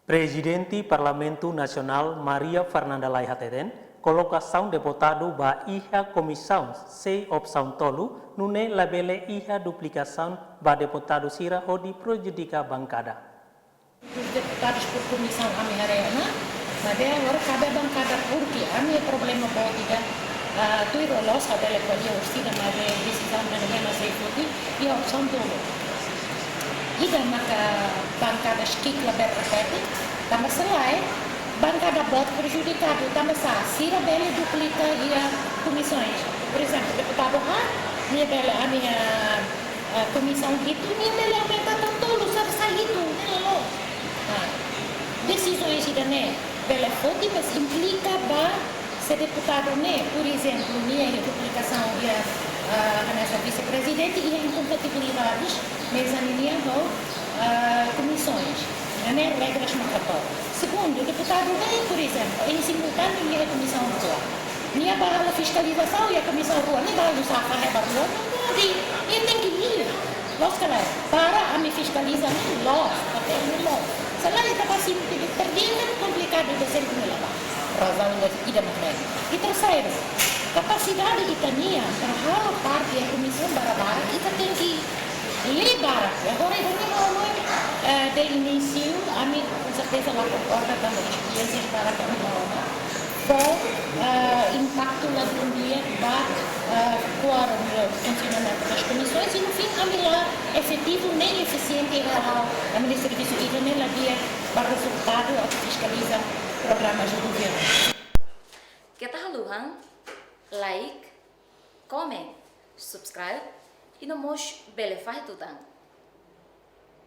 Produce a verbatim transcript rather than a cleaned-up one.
Prezidente Parlamentu Nasionál Maria Fernanda Lay hateten, kolokasaun deputadu ba iha komisaun sei opsaun tolu, nune'e labele iha duplikasaun ba deputadu sira hodi prejudika bankada. Deputadus por komisaun ami haree ona, maibé agora kabe bankada, porke ami problema boot ida, ah, tuir loloos labele ko'alia orsida, maibé desizaun ne'e mak sei foti, iha opsaun tolu. Ida maka bankada ki'ik labele repete, tanba selae bankada boot prejudikadu, tanba sá, sira bele duplika iha komisaun. Por ezemplu, deputadu A, nia bele ami, ah, ah, komisaun hitu, nia bele aumenta tan tolu, sá, sá hitu, ne'e loloos. Ah, desizaun ida-ne'e bele foti, mas implika ba se deputadu ne'e, por ezemplu, nia iha duplikasaun iha, ah, hanesan vise-prezidente, iha inkompatibilidades mezaninian ho, ah, komisaun. Ne'e regras mak hato'o. Segundu, deputadu ne'e, por ezemplu, em simultâneo iha komisaun rua. Nia bá halo fiskalizasaun iha komisaun rua, nia bá halo safra iha rua, não pode. Nia tenke ir. Loos ka lae, para ami fiskaliza ne'e loos, papél ne'e loos. Selae ita bá sente ke perdida, komplikadu, ita sempre ne'e la bá. Razaun ida, ida mak ne'e. I terseiru, kapasidade ita-nian para halo parte iha komisaun barak-barak, ita tenke lee barak. Agora ida-ne'e ha'u hanoin, eh, de inísiu, ami com certeza la konkorda tanba esperiénsia barak ami la rona. Fó, eh, impaktu ladún di'ak ba, eh, kuadru funsionamentu das komisaun, i no fin ami la efetivu nem efisiente iha halo ami-nia servisu, i ne'e la di'ak ba rezultadu atu fiskaliza programas do governo. Keta haluha like, comment, subscribe, i no mós bele fahe tutan.